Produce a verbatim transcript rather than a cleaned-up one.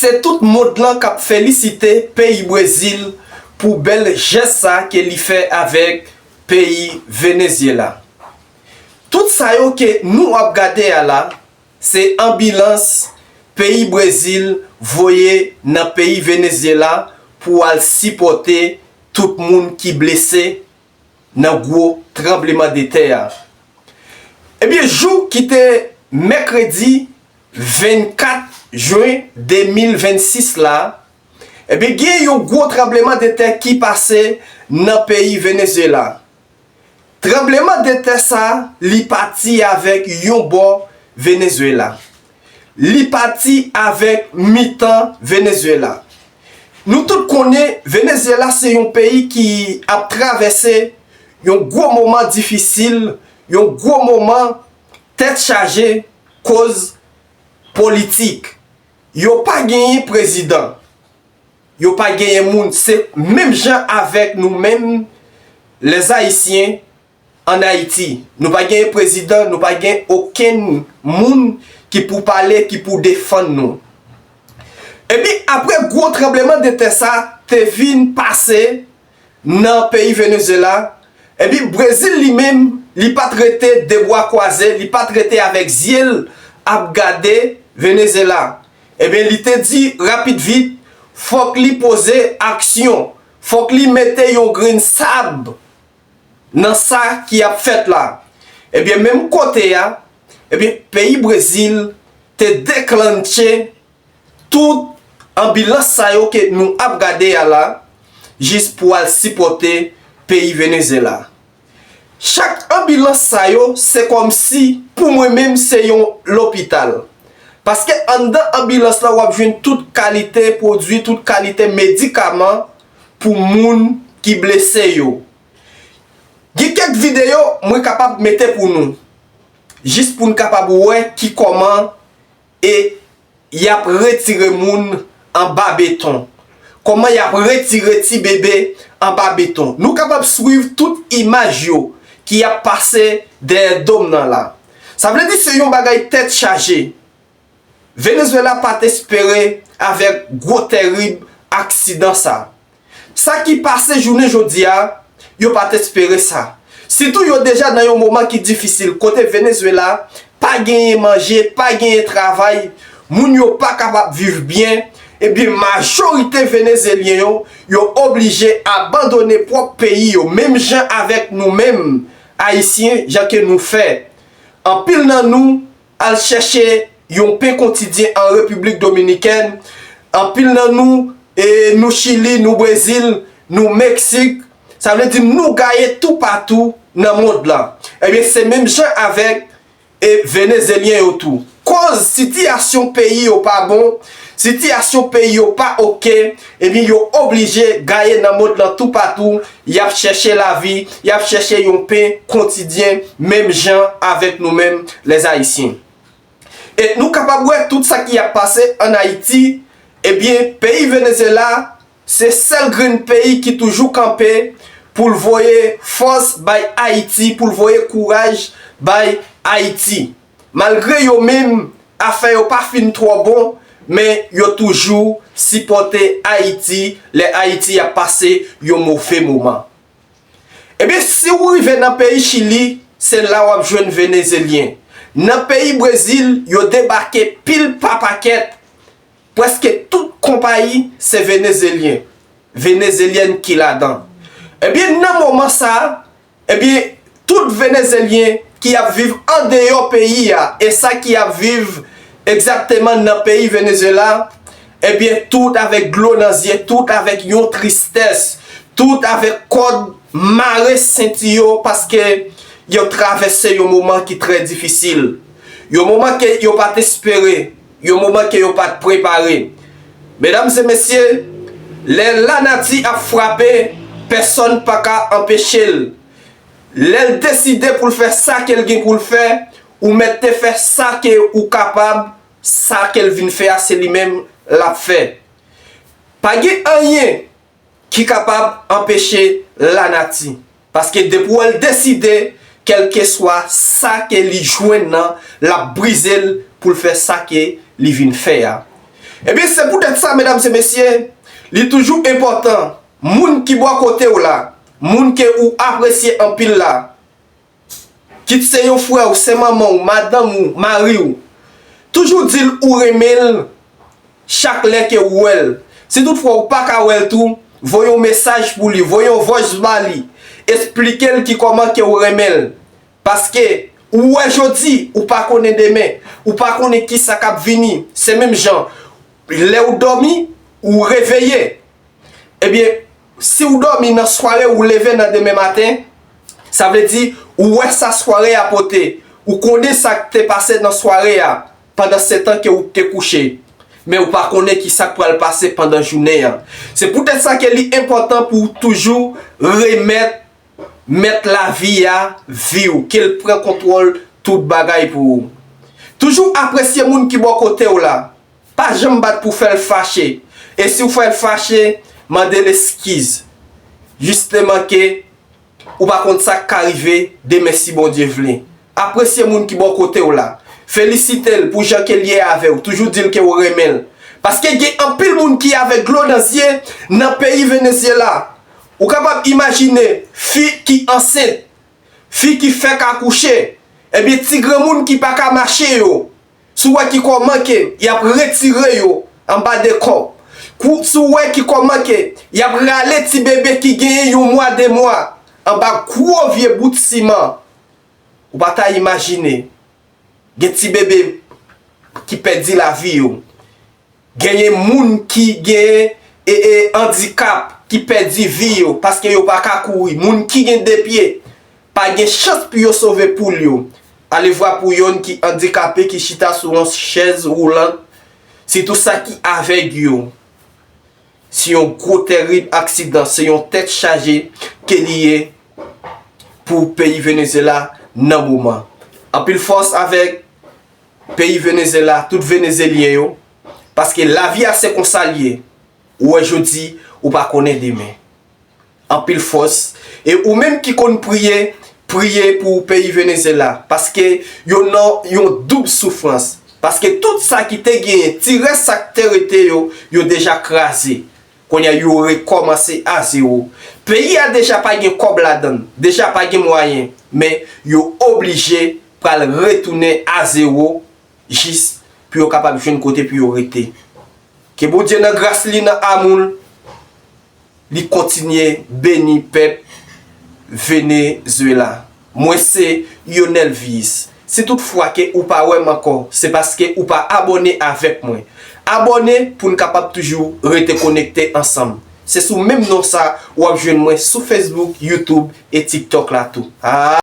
e tout mond lan k ap felisite peyi Brezil pou bèl jès sa ke li fè avèk peyi Venezyela. Tout sa yo ke nou ap gade a la, se anbilans peyi Brezil voye nan peyi Venezyela pou al sipòte tout moun ki blese nan gwo tranblemanntè a. Ebyen, jou ki te mèkredi vennkat jen de mil vennsis la, ebyen, gen yon gwo tranblemanntè ki pase nan peyi Venezyela. Tranblemanntè sa, li pati avèk yon bò Venezyela. Li pati avèk mitan Venezyela. Nou tout konnen Venezyela se yon peyi ki ap travèse yon gwo moman difisil, yon gwo moman tèt chaje koz politik. Yo pa genyen prezidan. Yo pa genyen moun. Se menm jan avèk nou menm, lèzayisyen, ann Ayiti. Nou pa genyen prezidan, nou pa gen okenn moun ki pou pale, ki pou defann nou. Epi, apre gwo tranblemanntè sa te vin pase nan peyi Venezyela, epi Brezil li menm, li pa t rete de bra kwaze, li pa t rete avèk zye l ap gade Venezyela. Ebyen, li te di rapid vit, fòk li poze aksyon, fòk li mete yon grenn sab nan sa ki ap fèt la. Ebyen, menm kote a, ebyen, peyi Brezil te deklantche tout anbilans sa yo ke nou ap gade a la, jis pou al sipòte peyi Venezyela. Chak anbilans sa yo, se kòmsi, pou mwen menm, se yon lopital. Paske anndan anbilans la, w ap jwenn tout kalite pwodui, tout kalite medikaman pou moun ki blese yo. Gen kèk videyo mwen kapab mete pou nou, jis pou n kapab wè ki kòman e y ap retire moun anba beton. Kòman y ap retire ti bebe anba beton. Nou kapab swiv tout imaj yo ki ap pase dèyè do m nan la. Sa vle di se yon bagay tèt chaje. Venezuela pa t espere avèk gwo tèrib aksidan sa. Sa ki pase jounen jodi a, yo pa t espere sa. Sitou yo deja nan yon moman ki difisil, kote Venezuela pa genyen manje, pa genyen travay, moun yo pa kapab viv byen, ebyen majorite Venezyelyen yo, yo oblije abandone pwòp peyi yo, menm jan avèk nou menm, Ayisyen, jan ke nou fè. Anpil nan nou al chèche yon pen kontidyen an Repiblik Dominikèn, anpil nan nou, e, nou Chili, nou Brezil, nou Meksik, sa vle di nou gaye toupatou nan mond lan. Ebyen, se menm jan avèk, e, Venezyelyen yo tou. Koz sitiyasyon peyi yo pa bon, sitiyasyon peyi yo pa oke, ebyen, yo oblije gaye nan mond lan toupatou, y ap chèche lavi, y ap chèche yon pen kontidyen, menm jan avèk nou menm, lèzayisyen. E nou kapab wè tout sa ki ap pase ann Ayiti, ebyen, peyi Venezyela, se sèl grenn peyi ki toujou kanpe pou l voye fòs bay Ayiti, pou l voye kouraj bay Ayiti. Malgre yo menm, afè yo pa fin twò bon, men yo toujou sipòte Ayiti lè Ayiti ap pase yon move moman. Ebyen, si w rive nan peyi Chili, se la w ap jwenn Venezyelyen. Nan peyi Brezil, yo debake pil pa pakèt. Prèske tout konpayi se Venezyelyen, Venezyelyèn ki ladan. Ebyen, nan moman sa a, ebyen, tout Venezyelyen ki ap viv andeyò peyi a, e sa ki ap viv egzakteman nan peyi Venezyela, ebyen, tout avèk dlo nan zye, tout avèk yon tristès, tout avèk kòd mare senti yo, paske yo travèse yon moman ki trè difisil. Yon moman ke yo pa t espere, yon moman ke yo pa t prepare. Medam e mesye, lè lanati ap frape, pèsòn pa ka anpeche l. Lè l deside pou l fè sa ke l gen pou l fè, ou mèt te fè sa ke ou kapab, sa ke l vin fè a, se li menm l ap fè. Pa gen anyen ki kapab anpeche lanati. Paske depi w wè l deside, kèlkeswa sa ke li jwenn nan, l ap brize l pou l fè sa ke li vin fè a. Ebyen, se poutèt sa, medam e mesye, li toujou enpòtan, moun ki bò kote w la, moun ke ou apresye anpil la, kit se yon frè w, se manman w, madanm ou, mari w, toujou di l ou renmen l chak lè ke ou wè l. Si toutfwa ou pa ka wè l tou, voye yon mesaj pou li, voye yon voice ba li, esplike l ki kòman ke ou renmen l. Paske ou wè jodi, ou pa konnen demen, ou pa konnen kisa k ap vini. Se menm jan, lè ou dòmi, ou reveye. Ebyen, si ou dòmi nan sware, ou leve nan demen maten, sa vle di ou wè sa sware a pote, ou konnen sa k te pase nan sware a pandan se tan ke ou te kouche. Men ou pa konnen kisa k pral pase pandan jounen an. Se poutèt sa ke li enpòtan pou ou toujou remèt mèt lavi a vi w, ke l pran kontwòl tout bagay pou ou. Toujou apresye moun ki bò kote w la. Pa janm bat pou fè l fache. E si w fè l fache, mande l eskiz. Jisteman ke ou pa konn sa k ka rive demen si Bondye vle. Apresye moun ki bò kote w la. Felisite l pou jan ke l ye avè w. Toujou di l ke w renmen l. Paske gen anpil moun ki avèk dlo nan zye nan peyi Venezyela. Ou kapab imajine fi ki ansent, fi ki fèk akouche, ebyen ti granmoun ki pa ka mache yo, si w wè ki kòman ke y ap retire yo anba de kòb, kou, si w wè ki kòman ke y ap rale ti bebe ki genyen yon mwa, de mwa, anba gwo vye bout siman, ou pa ta imajine. Gen ti bebe ki pèdi lavi yo. Genyen moun ki gen, e, e, andikap ki pèdi vi yo paske yo pa ka kouri. Moun ki gen de pye pa gen chans pou yo sove poul yo. Alevwa pou yonn ki andikape, ki chita sou yon chèz woulant, sitou sa ki avèg yo. Se yon gwo tèrib aksidan, se yon tèt chaje ke li ye pou peyi Venezyela nan moman. Anpil fòs avèk peyi Venezyela, tout Venezyelyen yo, paske lavi a se konsa l ye. Ou wè jodi, ou pa konnen demen. Anpil fòs. E ou menm ki konn priye, priye pou peyi Venezyela, paske yo nan yon doub soufrans. Paske tout sa ki te genyen, ti rès sa k te rete yo, yo deja kraze. Kounye a, yo rekòmanse a zewo. Peyi a deja pa gen kòb ladan l, deja pa gen mwayen, men yo oblije pral retounen a zewo jis pou yo kapab jwenn kote pou yo rete. Ke Bondye nan gras li, nan amou l, li kontinye beni pèp Venezuela. Mwen se Yonel Viis. Si tout fwa ke ou pa wè m ankò, se paske ou pa abòne avèk mwen. Abòne pou n kapab toujou rete konekte ansanm. Se sou menm non sa w ap jwenn mwen sou Facebook, YouTube e TikTok la tou. Ah!